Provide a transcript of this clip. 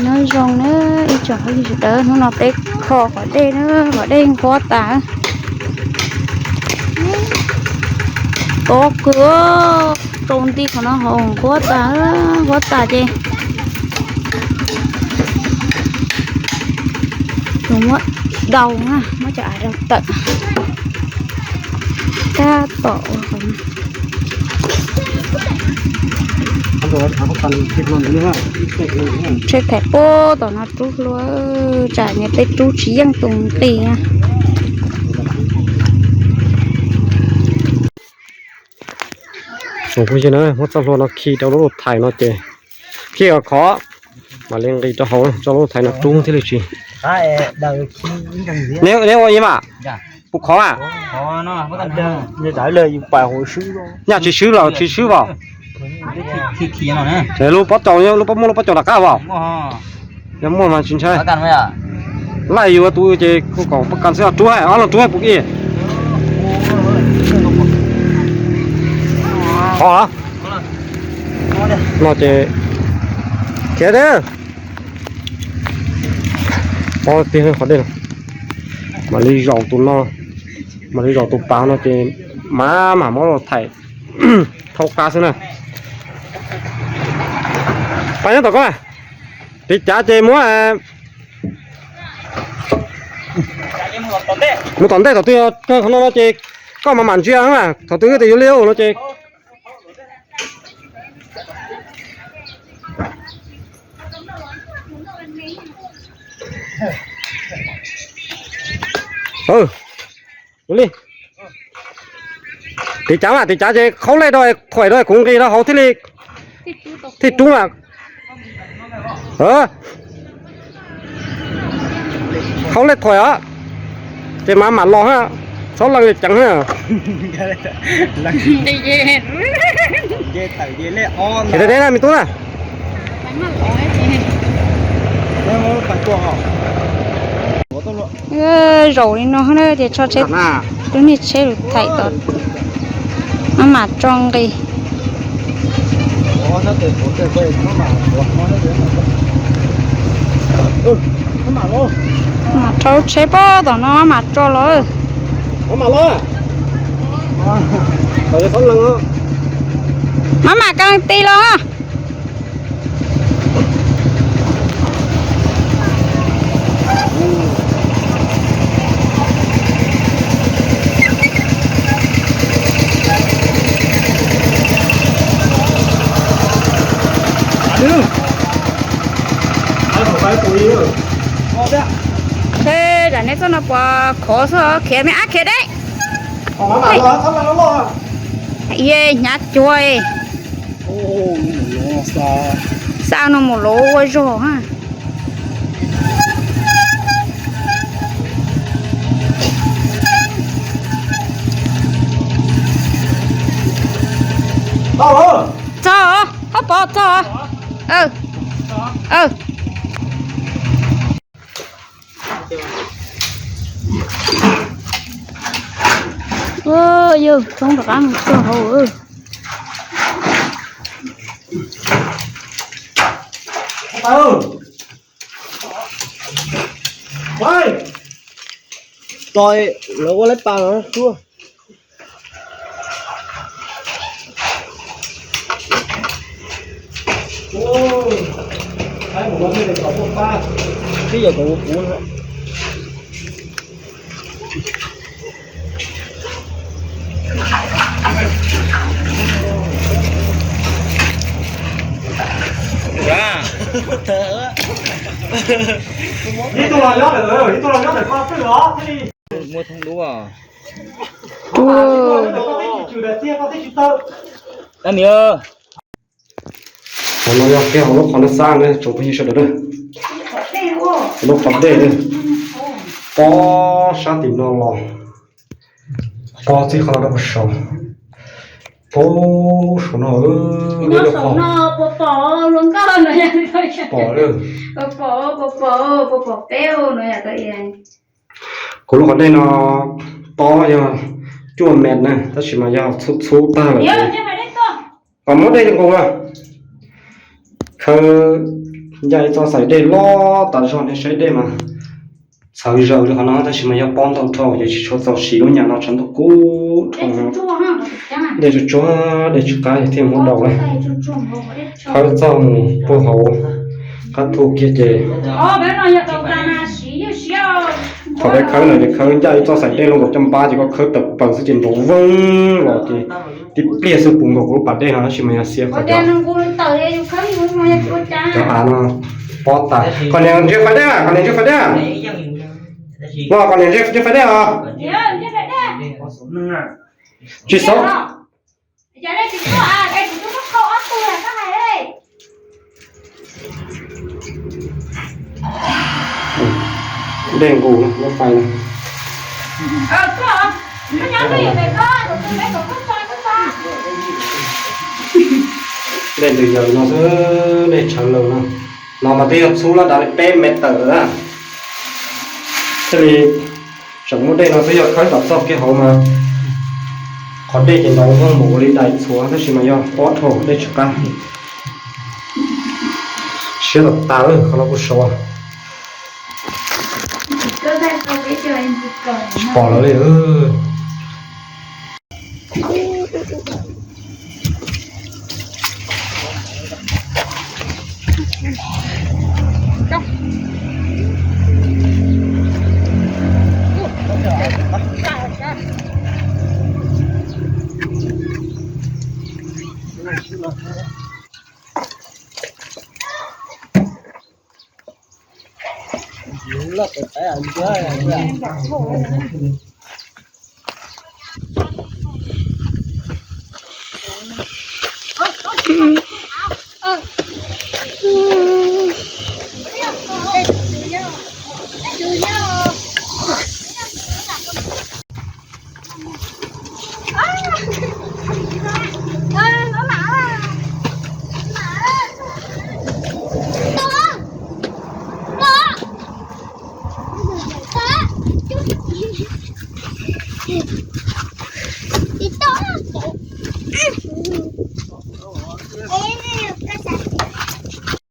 Nyob zoo na ib tsoom phooj ywg sawv daws, hnub no peb kho qhov dej na, qhov dej nquab tas. Tob kawg, rau nti qhov no ho nquab tas, nquab tas ces tus muab daus na, muab cov av daus tawm. Tab tom ua qhov no. Tsheb thaiv puag tom no rub hlua, tsam niag tej rub tsis yeej tus nqi na. Muab txoj hlua no khi rau lub thaiv no ces khi khov mam li nqis rau hauv, tso lub thaiv no rub thiaj li tsis. Neb ua ib mas, puas khov mas? Nyaj tsis swb los tsis swb os. Lub pob caus, lub pob muaj lub pob caus rov qab os. Yog muaj mas tsis ntshai. Laij yuav tus ces kuj kom pab kas xwb, rub ob leeg rub puas ib. Qhov no ces khiav thiab. Pov tiag qhov dej no. Mam li zaum tus no, mam li zaum tus pas no ces mam mam muab los thaij thaub qab xwb na. Pas nyob tom koj, tiv cav ces muab mus tom ntej, thaum twg kawg qhov no no ces koj mam mam ntsia na, thaum twg tias yuav liaj no ces Tiv cav mas, tiv cav ces khaub lej rau, thuam rau kuv nqis rau hauv thiaj li, thiaj rub mas. Khaub lej thuam os, ces mam mam los ha, txhob lees li ceev ha. Khiav deb deb na me tub na. Zaum li no na ces tso tsheb, lub niag tsheb lus thaim tom no mam tso nqis. Mam rau tsheb puag tom no mam tso los. Mam mam kas ti los. Seb zam nej txoj no puas khov xwb, khiav me ab khiav deb. Ye hnyav cuag. Xa no mus lov ua zog. Txog, Hauv Pov txog. Yawg txhob rov qab mus txog hauv. Lawv ua lawv pas no tuaj. Twb yog kom ua kuv. Ib tug los nyob ntawm, ib tug los nyob ntawm koj twg os thiaj li. Muaj thoob dub os. Qhov no yog kiag hauv lub qhov no xab na tsoom phooj ywg sawv daws na. Lub qhov dej na, pob sab tim no los, pob txij qhov no rau puag saud, puag saum no. Pom, pom, pom, pom peb no. Kuv lub qhov dej no tob yog cuaj mev na, tab sis mas yog txhub txhub tag lawm. Kom muab dej nqus na, khaws Ncaj ib txoj xaim dej loj tas zog, nej saib dej mas txhawv zaws li qhov no, tab sis mas yog pob ntau dhau ces tsis tshua txaus siv lub nyam no, tshav ntuj kub dhau. Dej tsuag tsuag, dej tsis qab thiaj muab daus li. Khawb txog mus puag hauv qab thu kiag ces thaum peb khawb no ces khawb ncaj ib txoj xaim dej los nkaus coj npab ces koj khawb tawm paws xwb ces nrov veeg los ces tib pliag xwb puv nkaus kuv lub pas dej no, tab sis mas yog xiab qhov cov av no pob tas. Qhov niag ntsia fais dej, qhov niag ntsia fais dej. Los qhov niag ntsia fais dej os. Tsis xav. Dej nqus lub fais no. Dej ntws yaws no xwb, dej tshawv laws no. No mas twb yog txhub lawm dav li peb mev tawm lawm na. Thiaj li tseem muaj dej no xwb, yog khawb tom txog kiag hauv mas qhov dej ces nrov voog mus ua li dais txhuav, tab sis mas yog pob dhau dej tsis qab. Siab tas tas lawm qhov no kuj sov. Tsis pom lawv li.